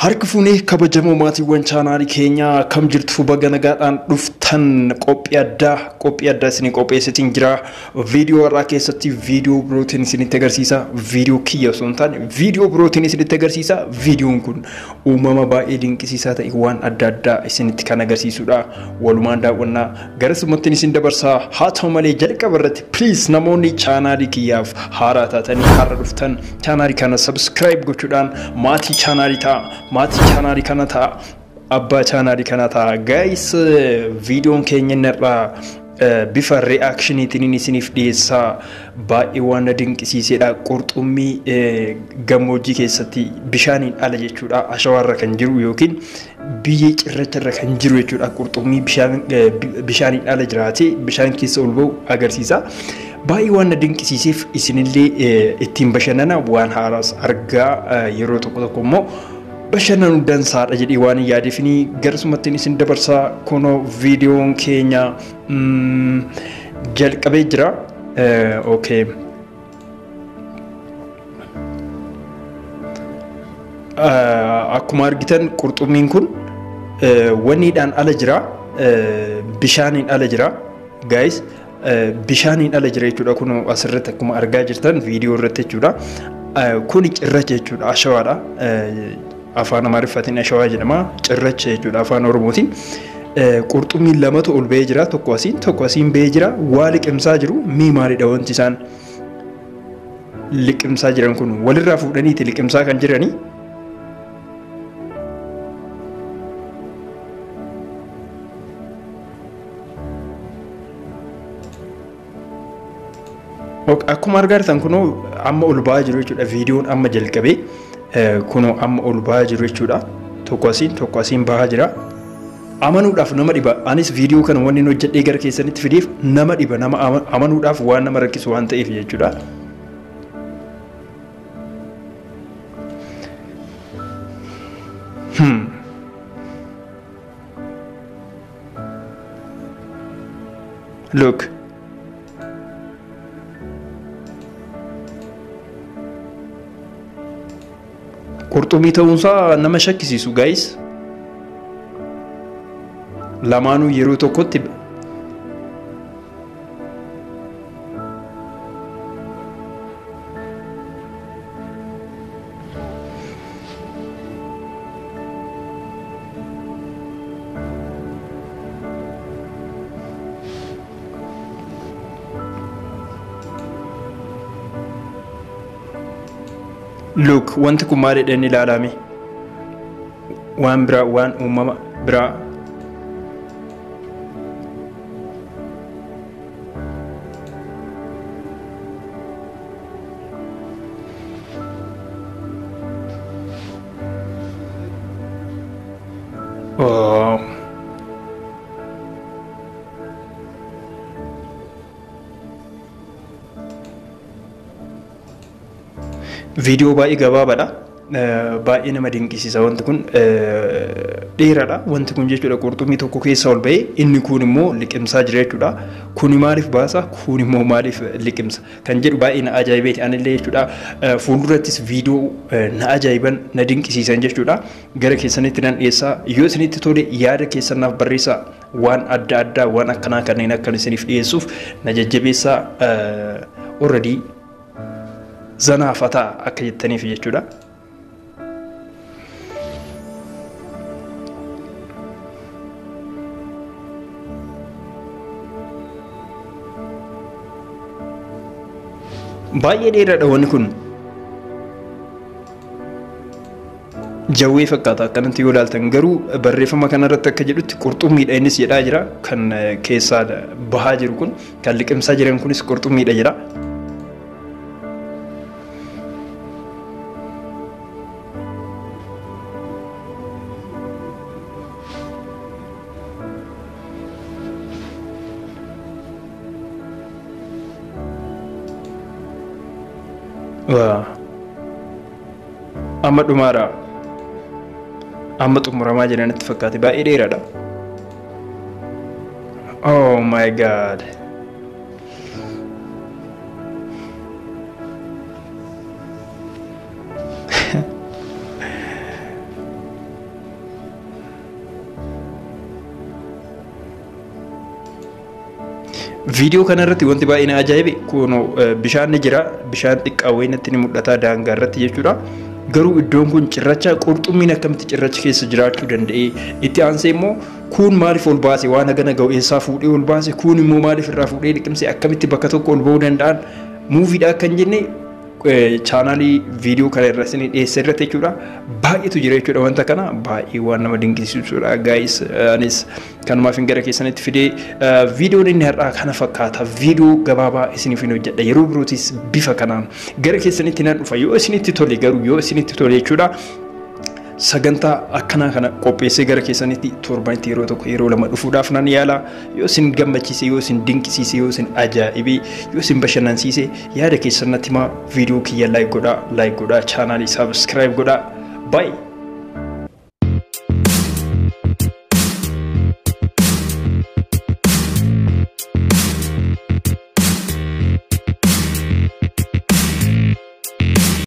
Harka fuunee kabajamoo maatiiwwan chaanaalii keenyaa akkam jirtu baga nagaadhaan dhuftan qophii addaa isinii qopheessitiin jira. Viidiyoo har'aa keessatti viidiyoo birootiin isinitti agarsiisa. Viidiyoo kiyya osoo hin taane viidiyoo birootiin isinitti agarsiisa. Viidiyoon kun uumama baay'ee dinqisiisaa ta'e waan adda addaa isinitti kan agarsiisudha. Walumaan daawwannaa gara summattiin isin dabarsaa. Haa ta'u malee jalqaba irratti please namoonni chaanaalii kiyyaaf haaraa taatanii har'a dhuftan chaanaalii kana subscribe gochuudhaan maatii chaanaalii ta'a. Maatii chaanaalii kana ta'a, abbaa chaanaalii kana ta'a. Guys, viidiyoon keenya inni irraa bifa reaakshiniitiin isiniif dhiyeessaa baay'ee waan na dinqisiisedha. Qurxummii gammoojjii keessatti bishaaniin ala jechuudha. Ashawaarra kan jiru yookiin biyyee cirracharra kan jiru jechuudha. Qurxummii bishaaniin ala jiraate bishaan keessa ol ba'u agarsiisa. Baay'ee waan na dinqisiiseef isinillee ittiin bashannana waan haaraas argaa yeroo tokko tokko immoo bashannanuu dansaadha jedhee waan hin yaadeefini garasumattiin isin dabarsaa. Kunoo viidiyoon keenya jalqabee jira. Okay. Akkuma argitan qurxummiin kun wanniidhaan ala jira. Bishaaniin ala jira. Guys, bishaaniin ala jira jechuudha. Kunoo asirratti akkuma argaa jirtan viidiyoo irratti jechuudha. Kuni cirracha jechuudha. Ashawaadha. Afaan Amaariffaatiin ashawaa jedhama. Cirracha jechuudha afaan Oromootiin. Qurxummiin lamatu ol ba'ee jira. Tokko asiin ba'ee jira. Waa liqimsaa jiru. Mii maalidha wanti isaan liqimsaa jiran kun? Walirraa fuudhaniiti liqimsaa kan jiranii. Akkuma argaa jirtan kunoo amma ol ba'aa jiru jechuudha. Viidiyoon amma jalqabee kunoo amma ol ba'aa jiru jechuudha. Tokko asiin ba'aa jira. Amanuudhaaf nama dhiba. Anis viidiyoo kana wanni hojjedhee gara keessanitti fideef nama dhiba. Nama amanuudhaaf waan nama rakkisu waan ta'eef jechuudha. Look. Qurxummii ta'uunsaa nama shakkisiisu guys. Lamaanuu yeroo tokkotti Look, wanti kun maalidha inni ilaalame? Waan biraa, waan uumama biraa. Oh. Viidiyoo baay'ee gabaabaadha. Baay'ee nama dinqisiisa wanti kun dheeraadha. Wanti kun jechuudha qurxummii tokko keessa ol ba'ee inni kun immoo liqimsaa jira jechuudha. Kuni maaliif baasa? Kun immoo maaliif liqimsa? Kan jedhu baay'ee na ajaa'ibeeti anillee jechuudha. Fuuldurattis viidiyoo na ajaa'iban na dinqisiisan jechuudha. Gara keessanitti nan dhiyeessaa. Yoo isinitti tole yaada keessan naaf barreessaa. Waan adda addaa waan akkanaa kanneen akkan isiniif dhiyeessuuf na jajjabeessaa. Already zanaafataa akka jettaniif jechuudha. Baay'ee dheeraadha wanni kun. Jawwee fakkaata akkanatti yoo ilaaltan garuu barreeffama kanarratti akka jedhutti qurxummiidha innis jedhaa jira. Kan keessaa bahaa jiru kun kan liqimsaa jiran kunis qurxummiidha jedha. Amma dhumaadha. Amma xumuramaa jiranitti fakkaate baay'ee dheeraadha. Oh my god. Viidiyoo kana irratti wanti baay'ee na ajaa'ibe kun bishaan ni jira. Bishaan xiqqaa wayii natti ni mul'ata daangaa irratti jechuudha. Garuu iddoon kun cirracha, qurxummiin akkamitti cirracha keessa jiraachuu danda'e? Itti aansee immoo kun maaliif ol baase, waan hagana ga'u eessaa fuudhee ol baase? Kun immoo maaliif irraa fuudhee liqimse? Akkamitti bakka tokko ol ba'uu danda'an? Muuviidha kan jenne chaanaalii viidiyoo kana irra isin dhiyeesse irratti jechuudha. Baay'eetu jira jechuudha, wanta kana baay'ee waan nama dinqisiisudha guys. Anis kanumaaf hin gara keessanitti fidee. Viidiyoon inni har'aa kana fakkaata. Viidiyoo gabaabaa isiniif hin hojjedha. Yeroo birootis bifa kanaan gara keessanitti nan dhufa. Yoo isinitti tole garuu, yoo isinitti tole jechuudha, sagantaa akkanaa kana qopheessee gara keessanitti torbanitti yeroo tokko, yeroo lama dhufuudhaaf nan yaala. Yoo isin gammachiise, yoo isin dinqisiise, yoo isin ajaa'ibee, yoo isin bashannansiise, yaada keessan natti himaa. Viidiyoo kiyya like godhaa, like godhaa, chaanaalii subscribe godhaa. Baay'ee.